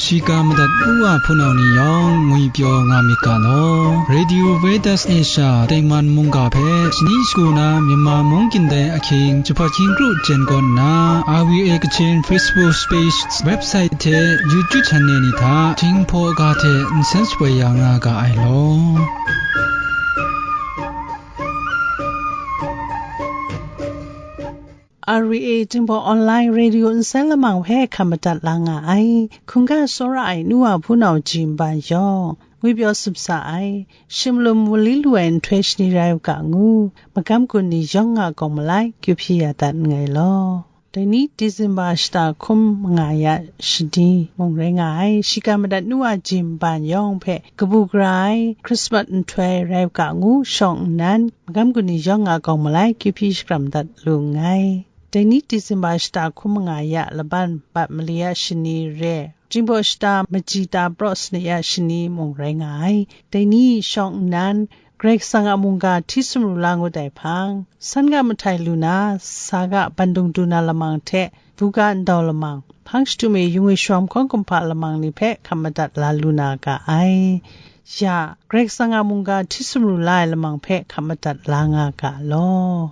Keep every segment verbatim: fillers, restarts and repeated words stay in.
Shiga madat nu wa hpunau ni yawng ngwipyaw nga myit ga law. Radio Veritas Asia tengman mungga hpe shani shagu na Myanmar mung gindai ahkying jahpawt hkying kru jen kaw nna, R V A Kachin Facebook page, website hte YouTube channel ni hta Jinghpaw ga hte nsen shapoi ya nga ga ai law. R V A Jinghpaw Online Radio nsen lamang hpe hkap madat la nga ai. Hkungga tsawra ai nu wa hpunau ji nban yawng, ngwipyaw sup sa ai, shim lum wali lu ai nhtoi shani rai u ga ngu, magam gun ni yawng a kawng malai kyu hpyi ya dat nngai law. Dai ni Disemba shata hkum manga ya shani mung rai nga ai, shiga madat nu wa ji nban yawng hpe kabu gara ai Krismas nhtoi rai u ga ngu shawng nnan, magam gun ni yawng a kawng malai kyu hpyi shakram dat lu nngai. Dai ni Disemba shata hkum manga ya laban bat mali ya shani re, Jinghpaw shata maji ta praw sanit ya shani mung rai nga ai. Dai ni shawng nnan, Karai Kasang a mungga hti sumru la ngut ai hpang, san ga mahtai lu na, sa ga bandung du na lamang hte, buga ndau lamang, hpang shadum e yung e shawm hkawng kumhpa lamang ni hpe hkap madat la lu na ga ai. Ya, Karai Kasang a mungga hti sumru la ai lamang hpe hkap madat la nga ga law.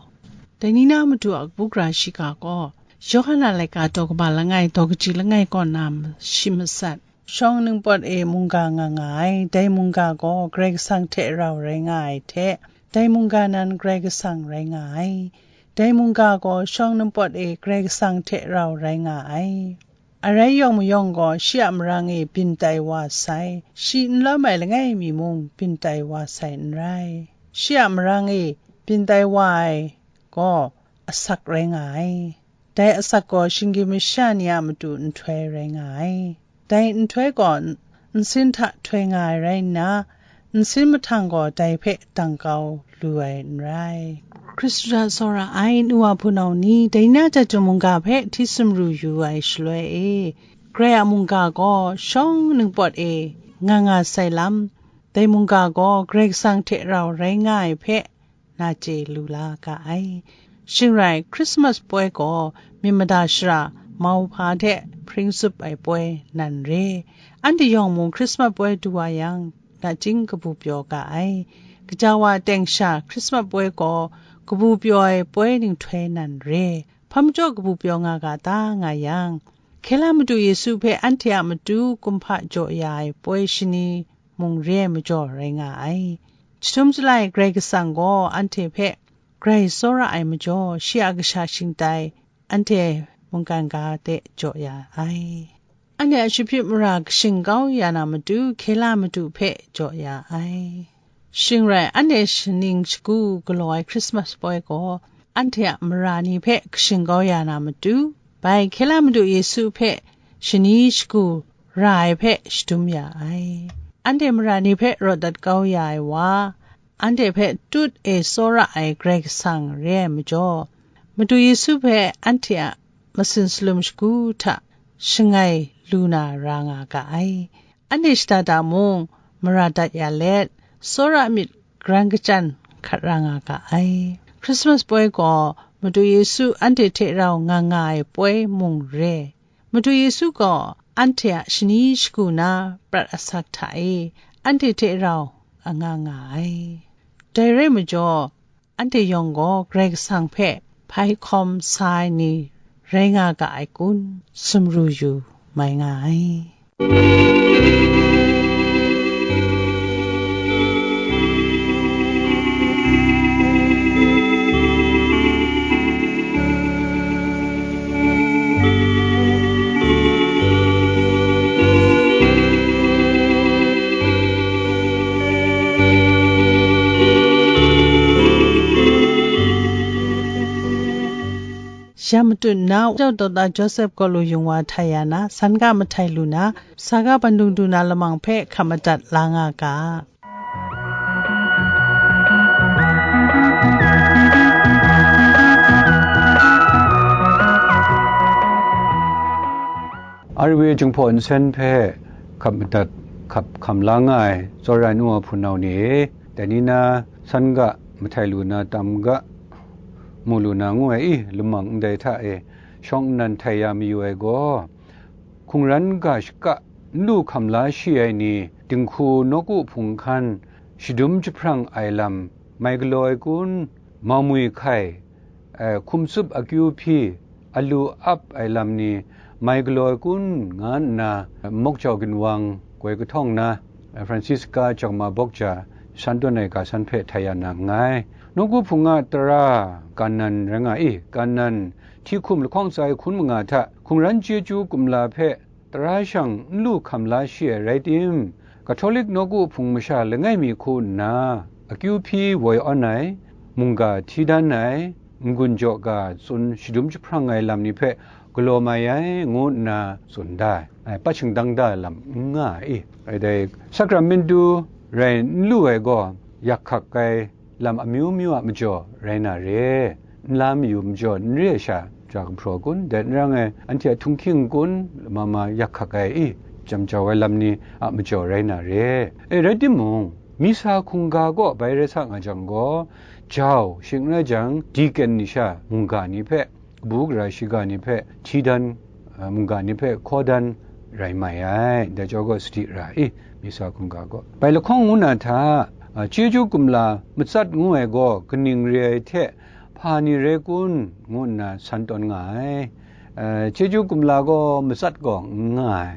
Dai ni na matu a kabu gara shiga gaw, Yawhan a laika daw kaba langai, daw kaji langai kaw na shi masat, shawng ningpawt e mungga nga nga ai. Dai mungga gaw Karai Kasang hte rau rai nga ai hte, dai mungga nan Karai Kasang rai nga ai. Dai mungga gaw shawng ningpawt e Karai Kasang hte rau rai nga ai. Arai yawng mayawng gaw shi a marang e byin tai wa sai, shi n lawm ai langai mi mung byin tai wa sai n rai. Shi a marang e byin tai wa ai gaw asak rai nga ai. Dai asak gaw shinggyim masha ni a matu nhtoi rai nga ai. Dai nhtoi gaw n-, nsin hta htoi nga ai rai nna, nsin mahtang gaw dai hpe dang kau lu ai n rai. Hkristu hta tsawra ai nu wa hpunau ni, dai na jahtum mungga hpe hti sumru yu ai shaloi e, Karai a mungga gaw shawng ningpawt e nga nga sai lam, dai mungga gaw Karai Kasang hte rau rai nga ai hpe na chye lu la ga ai. Shing rai, Krismas poi gaw myit mada shara mauhpa hte hpring tsup ai poi nan re. Anhte yawng mung Krismas poi du wa yang, nachying kabu pyaw ga ai. Gaja wa teng sha Krismas poi gaw kabu pyaw ai poi ninghtoi nan re. Hpa majaw kabu pyaw nga ga ta nga yang, hkye la Madu Yesu hpe anhte a matu kumhpa jaw ya ai poi shani mung re ai majaw rai nga ai. Chyahtum chyalai Karai Kasang gaw anhte hpe grai tsawra ai majaw, shi a kasha shingtai anhte mungkan ga de jaw ya ai. Anhte a shahpit mara kashing kau ya na matu, hkye la Madu hpe jaw ya ai. Shing rai, anhte shaning shagu galaw ai Krismas poi gaw, anhte a mara ni hpe kashing kau ya na matu, bai hkye la Madu Yesu hpe shani shagu ra ai hpe shadum ya ai. Anhte mara ni hpe rawt dat kau ya ai wa, anhte hpe tut e tsawra ai Karai Kasang re ai majaw, Madu Yesu hpe anhte a masin salum shagu hta shangai lu na ra nga ga ai. Anhte shada da mung, mara dat ya let, tsawra myit garan kachyan hkat ra nga ga ai. Krismas poi gaw Madu Yesu anhte hte rau nga nga ai poi mung re. Madu Yesu gaw anhte a shani shagu na prat asak hta e anhte hte rau a nga nga ai. Dai rai majaw, anhte yawng gaw Karai Kasang hpe hpai hkawm sa ai ni rai nga ga ai kun, sumru yu mai nga ai. Ya matut nna, Doctor Joseph Kalu Yung Wa htai ya na, san ga mahtai lu na, sa ga bandung du na lamang hpe hkap madat la nga ga. R V A Jinghpaw Nsen hpe hkap madat, hkap hkam la nga ai tsawra ai nu wa hpunau ni e, dai ni na san ga mahtai lu na, tam ga mu lu na ngu ai i, lamang ndai hta e shawng nnan htai ya mayu ai gaw, hkungran ga shaka n lu hkam la shi ai ni, dinghku nawku hpung hkan shadum jahprang ai lam mai galaw ai kun, maumwi hkai, eh, hkum tsup akyu hpyi, alu ap ai lam ni mai galaw ai kun, nga nna, Mok Jau Ginwang goi kahtawng na, eh, Francisca Jawng Ma Bawk Ja san tawn ai ga san hpe htai ya na nngai. Nawku hpung a tara Kanan rai nga i, Kanan hti hkum lahkawng tsa ai hkun manga hta hkungran chyeju kumla hpe tara shang n lu hkam la shi ai rai tim, Katolik nawku hpung masha langai mi hku nna akyu hpyi woi awn ai, mungga hti dan ai, n-gun jaw ga tsun shadum jahprang ai lam ni hpe galaw mai ai, ngu nna tsun da ai, ai, pat shingdang da ai lam n nga ai i? Ai dai, sakramentu rai n lu ai gaw, yak hkak ai lam amyu myu a majaw rai na re, nla mayu majaw n re ai sha, ja gumhpraw kun, dai n rang ai, anhte a htunghking kun, lama ma yak hkak ai i, jam jau ai lam ni a majaw rai na re. E, rai timung, misa hkungga kaw bai rai sa nga jang gaw, jau, shing n rai jang, deacon ni sha, mungga ni hpe, kabu gara shiga ni hpe hti dan, a, mungga ni hpe hkaw dan rai mai ai, dai jau gaw sadi ra i, misa hkungga gaw. Bai lahkawng ngu na hta, a, chyeju kumla matsat ngu ai gaw kaning re ai hte hpa ni rai kun, ngu nna san tawn nga ai. A, chyeju kumla gaw matsat gaw n nga ai.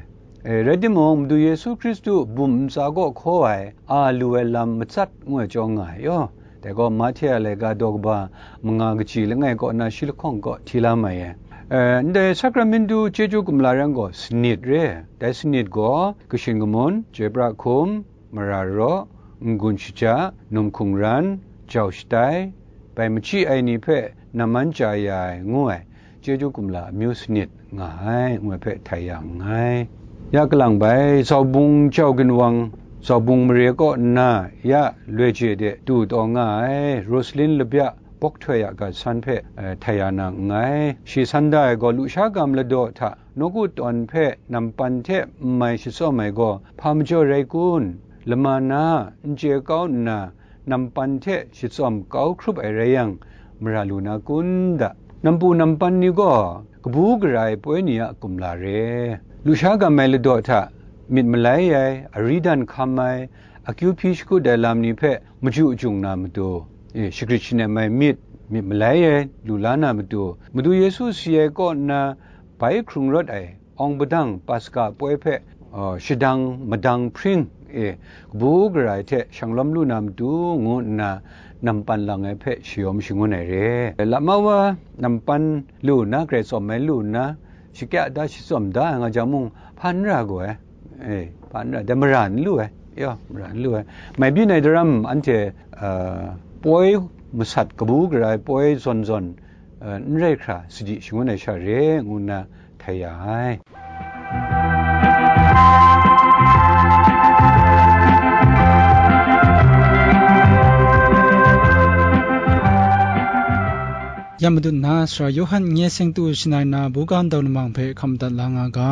E, rai timung, Madu Yesu Hkristu bum ntsa kaw hkaw ai, a lu ai lam matsat ngu ai chyawng nga ai yaw. Dai gaw, Mahte a laika daw kaba manga kaji langai kaw na shi lahkawng kaw hti la mai ai. E, ndai sakramentu chyeju kumla rai gaw, sanit re. Dai sanit gaw, kashin kamun, chyoi pra hkum, mara raw, n-gun shaja, num hkungran, jau shatai, bai machyi ai ni hpe namman chya ya ai, ngu ai. Chyeju kumla amyu sanit nga ai, ngu ai hpe htai ya nngai. Ya kalang bai, Zaubung Jau Ginwang, Zaubung mare kaw nna ya loi je de du taw nga ai, Rosalin Labya bawk htoi a ga san hpe, eh, htai ya na nngai. Shi san da ai gaw, lusha ga maladaw hta nawku tawn hpe nampan hte n mai shatsawm ai gaw, hpa majaw rai kun? Lama na n chye kau nna, nampan hte shatsawm kau hkrup ai rai yang, mara lu na kun da? Nampu nampan ni gaw kabu gara ai poi ni a kumla re. Lusha gam ai ladaw hta myit malai ai, ari dan hkam ai, akyu hpyi shakut ai lam ni hpe maju jung na matu, e, shagrit shanem ai myit, myit malai ai, lu la na matu, Madu Yesu si ai kaw nna bai hkrung rawt ai, awng padang Paska poi hpe, uh, shadang madang hpring e, kabu gara ai hte shanglawm lu na matu, ngu nna nampan lang ai hpe shayawm shangun ai re. Lama wa nampan lu nna, grai tsawm ai lu nna, shakya da shatsawm da ai nga jang mung, hpa n ra gaw ai, e, hpa n ra, dai mara n lu ai, ya, mara n lu ai. Mai byin ai daram anhte, uh, poi masat kabu gara ai poi zawn zawn, uh, n rai hkra sadi shangun ai sha re, ngu nna htai ya ai. Ya madun na, Sara Yawhan nye seng tu shanai na buga ndau lamang hpe hkam dat la nga ga.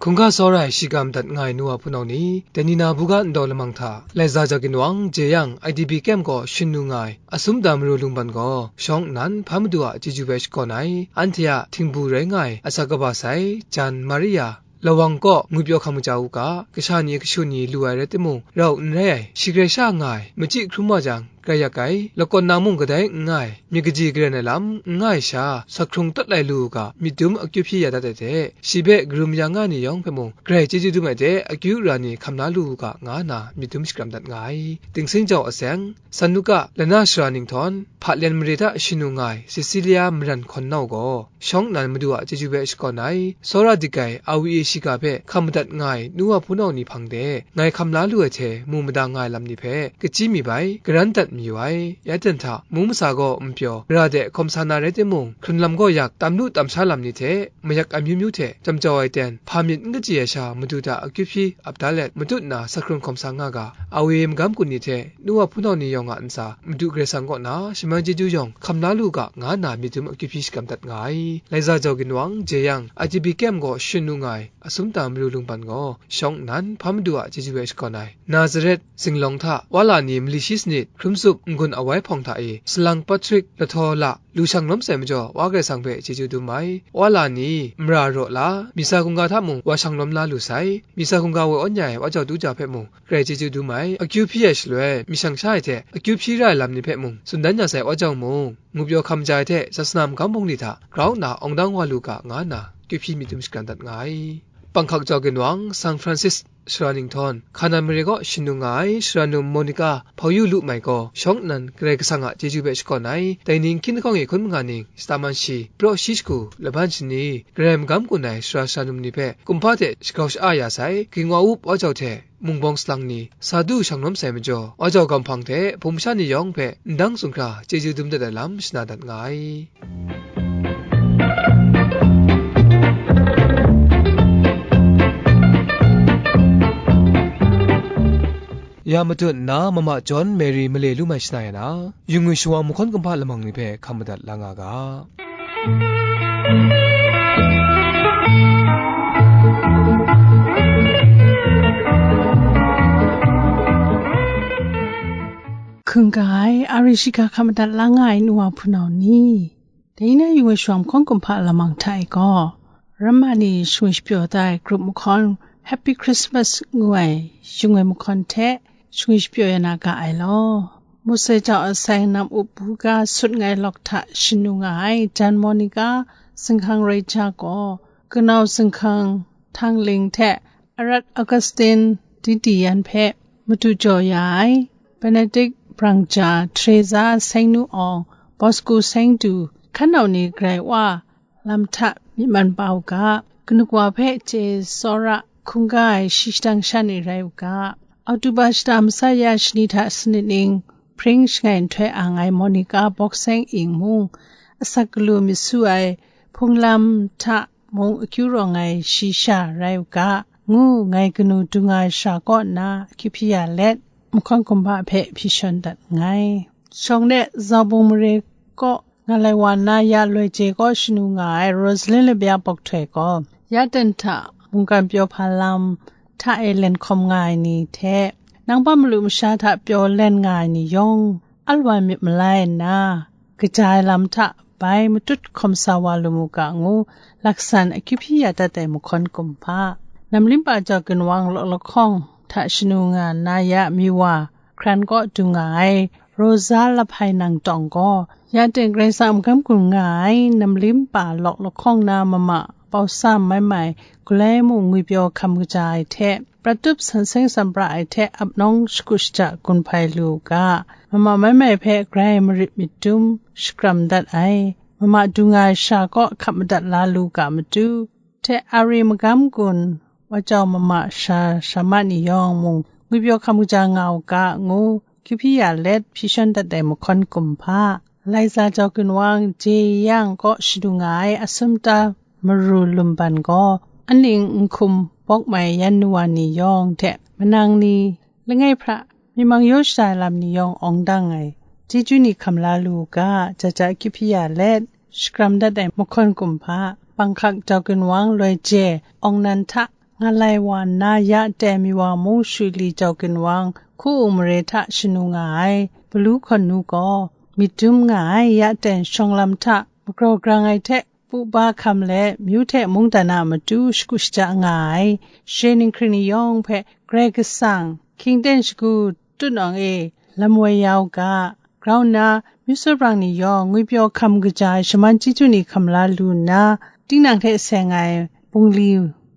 Hkungga tsawra ai shiga madat nga ai nu wa hpunau ni, dai ni na buga ndau lamang hta, Laiza Jau Ginwang, jeyang, I D P kem gaw shin nu nga ai, Asum da Maru Lungban gaw, shawng nnan hpa madu a chyeju hpe shakawn ai, anhte a htingbu rai nga ai, asak kaba sai, Jan Maria, Lawang kaw ngwipyaw hkam kaja u ga, kasha ni kashu ni lu ai rai timung, rau n rai ai, shi grai sha nga ai, machyi hkrum wa jang, grai yak ai, lakawn na mung kadai n nga ai, myit kaji karen ai lam n nga ai sha, sak hkrung tawt lai lu u ga, myit dum akyu hpyi ya dat ai hte, shi hpe karum ya nga ni yawng hpe mung, grai chyeju dum ai hte, akyu ara ni hkam la lu u ga, nga na myit dum shakram dat nga ai. Dingsing jau aseng, San Luka, lana sara ninghtawng, Hpalan mare hta shin nu nga ai Cecilia Maran Hkawn Nau gaw, shawng nnan Madu a chyeju hpe shakawn ai, tsawra dik ai, a wi e shiga hpe hkam madat nga ai nu wa hpunau ni hpang de, ngai hkam la lu ai hte mu mada nga ai lam ni hpe, kachyi mi bai, garan dat mayu ai. Ya ten hta, mung masa gaw n pyaw, gara de hkawm sa na rai timung, hkrun lam gaw yak, tam lu tam sha lam ni hte, mayak amyu myu hte, jam jau ai ten, hpa myit n kachyi ai sha, madu hta akyu hpyi ap da let, matut na sa hkrung hkawm sa nga ga, a we magam kun ni hte, nu wa hpunau ni yawng a ntsa, Madu Karai Kasang kaw na shaman chyeju yawng hkam la lu ga, nga nna myit dum akyu hpyi shakram dat nga ai. Laiza Jau Ginwang, Jeyang, I T B Camp gaw shanu nga ai, Asum ta Maru Lungban gaw, shawng nnan hpa madu a chyeju hpe shakawn ai. Nazaret, Zinglawng hta, wa la ni mali shi sanit, hkrum tsup, n-gun awai hpawng hta e, salang Patrick, lahtaw la, lu shang lawm sai majaw, Wa Karai Kasang hpe chyeju dum ai. Wa la ni, mara raw la, misa hkungga hta mung, wa shang lawm la lu sai. Misa hkungga woi awn ya ai, wa jau du ja hpe mung, Karai chyeju dum ai. Akyu hpyi ai shaloi, mashang sha ai hte, akyu hpyi ra ai lam ni hpe mung, tsun dan ya sai, wa jau mung, ngupyaw hkam ja ai hte, sasana magam bungli hta, grau nna awng dang wa lu ga, nga nna, akyu hpyi myit dum shakran dat nga ai. Panghkak Jau Ginwang, San Francis, Sara Ninghtawng, Hkanan mare kaw shanu nga ai Sara num Monica Hpau Yu Lu Mai gaw, shawng nnan Karai Kasang a chyeju hpe shakawn ai, dai ni ahkying lahkawng e hkun manga ning, shata man shi, praw shi shagu, laban shani, Karai magam kun ai sara sara num ni hpe, kumhpa hte shagrau sha-a ya sai, ging wa up wa jau hte, mung bawng salang ni, sa du shang lawm sai majaw, wa jau gam hpang hte, hpung masha ni yawng hpe, ndang sumhkra, chyeju dum dat ai lam shana dat nga ai. Ya matut nna, Mama John Mary male lu mai shana ya na, yu ngwi shawang mahkawn kumhpa lamang ni hpe hkam madat la nga ga. Hkungga ai, a ri shiga hkam madat la nga ai nu wa hpunau ni, dai na yu ngwi shawang mahkawn kumhpa lamang hta e gaw, ramma ni shangwi shapyaw da ai grup mahkawn, Happy Christmas ngu ai yu ngwi mahkawn hte shangwi shapyaw ya na ga ai law. Musai jau asai nam up bu ga sut ngai lawk hta shanu nga ai Jan Monica zinghkang roi ja gaw, kanau zinghkang htang ling hte Arat Augustine Diti yan hpe madu jaw ya ai, Benedict brang ja, Teresa seng nu awng, Bosco seng du, hkan nau ni Karai Wa lam hta myi man pa u ga, kanu kawa hpe chye tsawra hkungga ai shi shadang sha ni rai u ga, Oktoba shata masai ya shani hta sanit ning hpring shangai nhtoi ang ai Monica Boxing Ing mung, asak galu myit su ai hpung lam hta mung akyu rawng ai shi sha rai u ga, ngu ngai kanu dung ai sha kaw nna akyu hpyi ya let, mahkawn kumhpa hpe hpyi shawn dat nngai. Shawng de Zaubung mare kaw nga lai wa nna ya loi je kaw shanu nga ai Rosalyn Labya Bawk Htoi gaw, ya ten hta mungkan pyaw hpa lam hta e len hkawm nga ai ni hte, nang pa malu masha hta pyaw len nga ai ni yawng, alwan myit malai nna, kaja ai lam hta bai matut hkawm sa wa lu mu ga ngu, laksan akyu hpyi ya dat ai mahkawn kumhpa, Namlimpa Jau Ginwang Lawk Lahkawng hta shanu nga nna ya mi wa hkran kaw du nga ai Rosa Lahpai Nang Tawng gaw, ya ten Karai Kasang magam gun nga ai Namlimpa Lawk Lahkawng na mama Pawsam Mai Mai, Gulai mung ngwipyaw hkam kaja ai hte, prat tup san seng san pra ai hte ap nawng shagu shaja gun hpai lu u ga, mama Mai Mai hpe grai marit myit dum shakram dat ai, mama dung ai sha kaw hkap madat la lu ga matu, hte a re magam gun, wa jau mama sha sha ma ni yawng mung ngwipyaw hkam kaja nga u ga, ngu akyu hpyi ya let hpyi shawn dat ai mahkawn kumhpa, Laiza Jau Ginwang, Jeyang kaw shadu nga ai Asumta Maru Lumban gaw, aning nhkum bawk mai yan nu wa ni yawng hte manang ni, langai hpra myi mang yaw shada ai lam ni yawng awng dang ai chyeju ni hkam la lu u ga, ja ja akyu hpyi ya let, shakram dat ai mahkawn kumhpa, Panghkak Jau Ginwang loi je awng nan hta nga lai wa nna ya ten mi wa mung Shuli Jau Ginwang hku u mare hta shanu nga ai Balu hkawn nu gaw, myit dum nga ai ya ten shawng lam hta magraw grang ai hte, pu ba hkam let, myu hte mungdan a matu shagu shaja nga ai, share ninghkring ni yawng hpe Karai Kasang, hkying ten shagu tut nawng e lam woi ya u ga, grau nna, myu tsawrang ni yawng ngwipyaw hkam kaja ai shaman chyeju ni hkam la lu nna, tinang hte seng ai bungli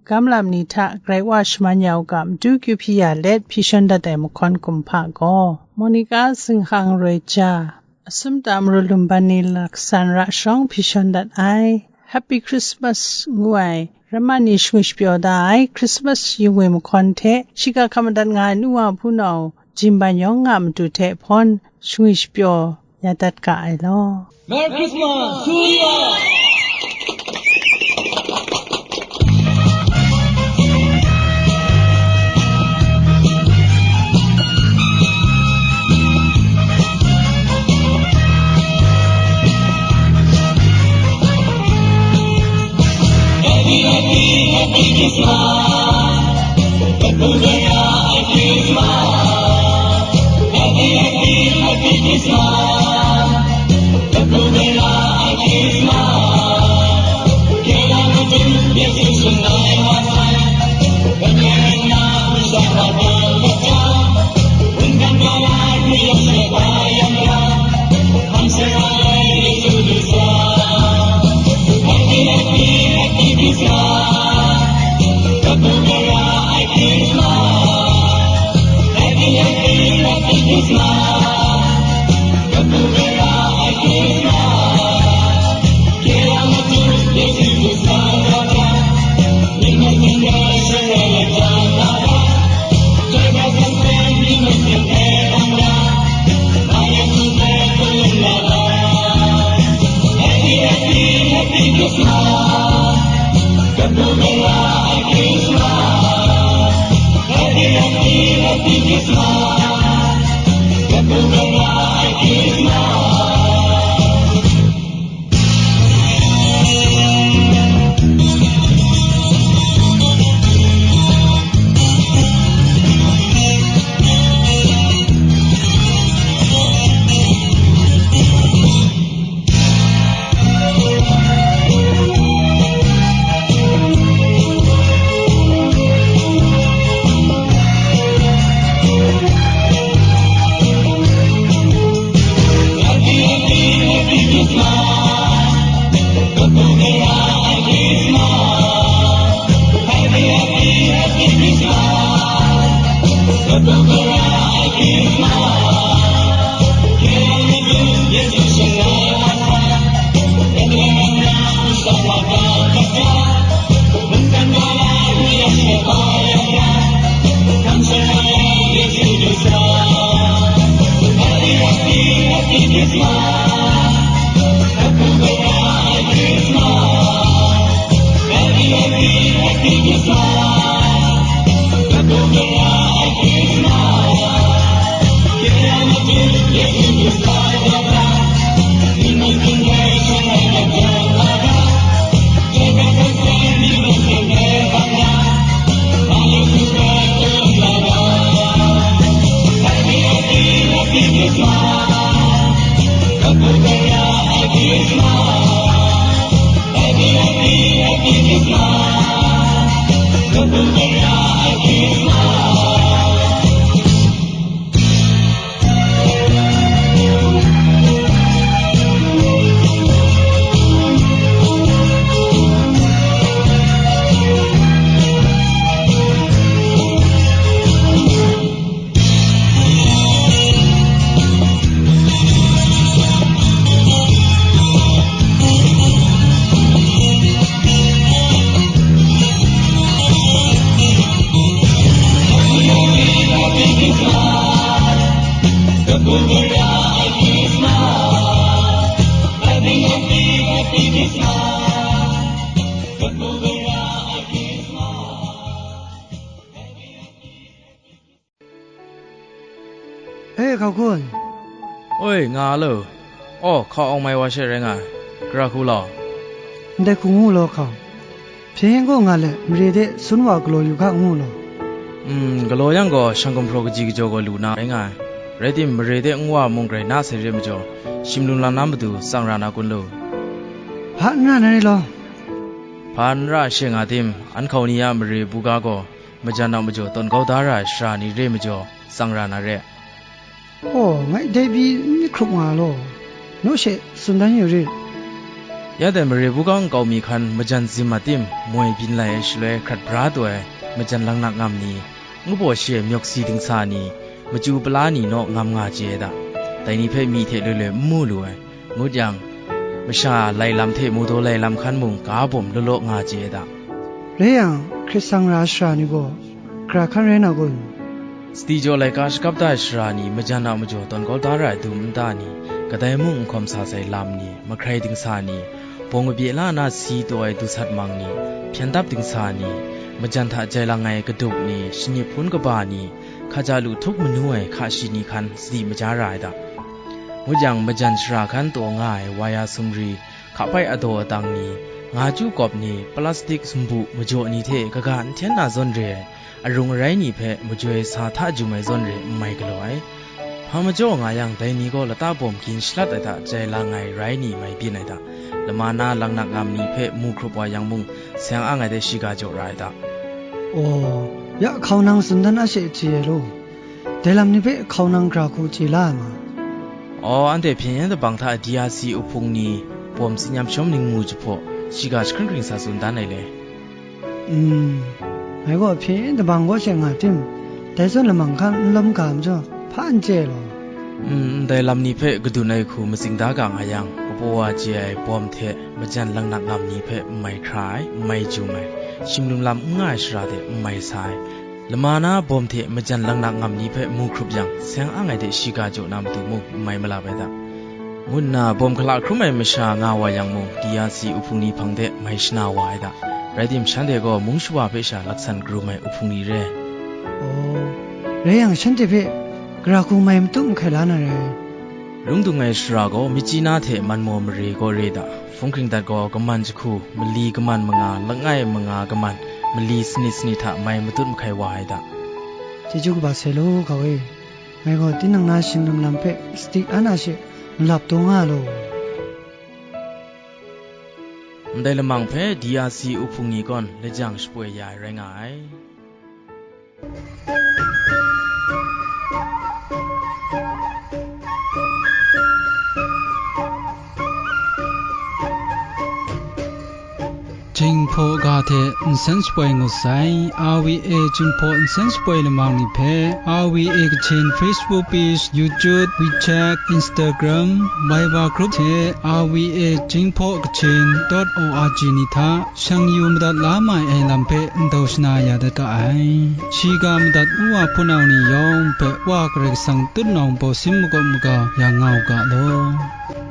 gam lam ni hta Karai Wa shaman ya u ga, matu akyu hpyi ya let hpyi shawn dat ai mahkawn kumhpa gaw, Monica Zinghkang Roi Ja, Asumta Maru Lumban ni laksan ra shawng hpyi shawn dat ai, Happy Christmas ngu ai, ramma ni shangwi shapyaw da ai Christmas yu ngwi mahkawn hte, shiga hkam madat nga ai nu wa hpunau, Jingban yawng a matu hte hpawn shangwi shapyaw ya dat ga ai law. Merry Christmas to you all! E, hkau hkun. Oi, nga lo. Aw, hkau awng mai wa she rai nga ai. Gara hku law? Ndai hku ngu law, hkau. Hpyen yen kaw nga let, mare de sun wa galaw yu hka ngu law? Mm, galaw yang gaw, shang gumhpraw kaji kajaw gaw lu na rai nga ai. Rai tim, mare de nwa mung grai na sai re majaw, shim lung lang na matu tsang ra na kun lo? Hpa n ra na re law? Hpa n ra she nga tim, an hkau ni a mare buga gaw, majan a majaw tawn kau da ra ai shara ni re majaw, tsang ra na re. Aw, ngai dai pyi n myit hkrup nga law, naw she tsun dan yu rit. Ya dai mare buga nkau mi hkan majan zim a tim, moi byin lai ai shaloi hkrat bra taw ai majan langnak ngam ni, ngu baw shi ai myawk si dingsa ni, machyu pala ni naw ngam nga chye ai da. Dai ni hpe myi hte loi loi n mu lu ai, ngut yang, masha lai lam hte mawdaw lai lam hkan mung ga bawm law law nga chye ai da. Rai yang, hkrit tsang ra ai shara ni gaw, gara hkan rai na kun? Sadi jaw laika shakap da ai sara ni, majan a majaw tawn kau da ra ai dum nta ni, kadai mung n hkawm sa sai lam ni, mahkrai dingsa ni, bawng kabye la na si taw ai dusat mang ni, hpyen dap dingsa ni, majan hta jai lang ai kaduk ni, shanip hpun kaba ni, hkaja lu htup manu ai hka shi ni hkan sadi maja ra ai da. Ngut yang, majan shara hkan taw nga ai waya sumri, hkapai adaw atang ni, nga chyu kawp ni, plastik sumbu majaw ni hte kaga n hten na zawn re ai arung arai ni hpe majoi sa hta jum ai zawn re n mai galaw ai. Hpa majaw nga yang, dai ni gaw lata bawm gin shalat ai hta jai lang ai rai ni mai byin ai hta, lama na langnak ngam ni hpe mu hkrup wa yang mung, seng ang ai de shiga jaw ra ai hta. Aw, ya hkau nang tsun dan a she chye ai law, dai lam ni hpe hkau nang gara hku chye la ai ma? Aw, anhte hpyen yen dabang hta D R C uhpung ni bawm tsinyam shawm ningmu jahpaw, shiga jahkring hkring sa tsun dan ai le. Mm, ngai gaw hpyen yen dabang kaw she nga tim, dai zawn lamang hkan n lawm ga majaw, hpa n chye ai law? Mm, ndai lam ni hpe kadun ai hku matsing da ga nga yang, kapaw wa chye ai bawm hte majan langnak ngam ni hpe n mai hkra ai, n mai jum ai, shimlum lam n nga ai shara de n mai sa ai, lama na bawm hte majan langnak ngam ni hpe mu hkrup yang, seng ang ai de shiga jaw na matu mung n mai malap ai da, ngu nna bawm hkala hkrum ai masha nga wa yang mung, D R C uhpung ni hpang de mai shana wa ai da. Rai tim, shanhte gaw mung shawa hpe sha laksan karum ai uhpung ni re. Aw, rai yang, shanhte hpe gara hku mai matum hkai la na rai. Lung dung ai shara gaw, myitkyina hte manmaw mare gaw re da, hpung hkring dat gaw, kaman jahku, mali kaman manga, langai manga kaman, mali sanit sanit hta mai matut mahkai wa ai da. Chyeju kaba sai law, kau e. Ngai gaw tinang na shingdum lam hpe sadi an a she malap taw nga law. Ndai lamang hpe D R C uhpung ni gawn lajang shapoi ya ai rai nga ai. Jinghpaw ga hte nsen shapoi ngut sai, R V A Jinghpaw nsen shapoi lamang ni hpe, R V A Kachin Facebook page, YouTube, WeChat, Instagram, Viber group hte R V A Jinghpaw Kachin dot O R G ni hta shang yu madat la mai ai lam hpe ndau shana ya dat ga ai. Shiga madat u wa hpunau ni yawng hpe Wa Karai Kasang tutnawng bawsin makawp maga ya nga u ga law.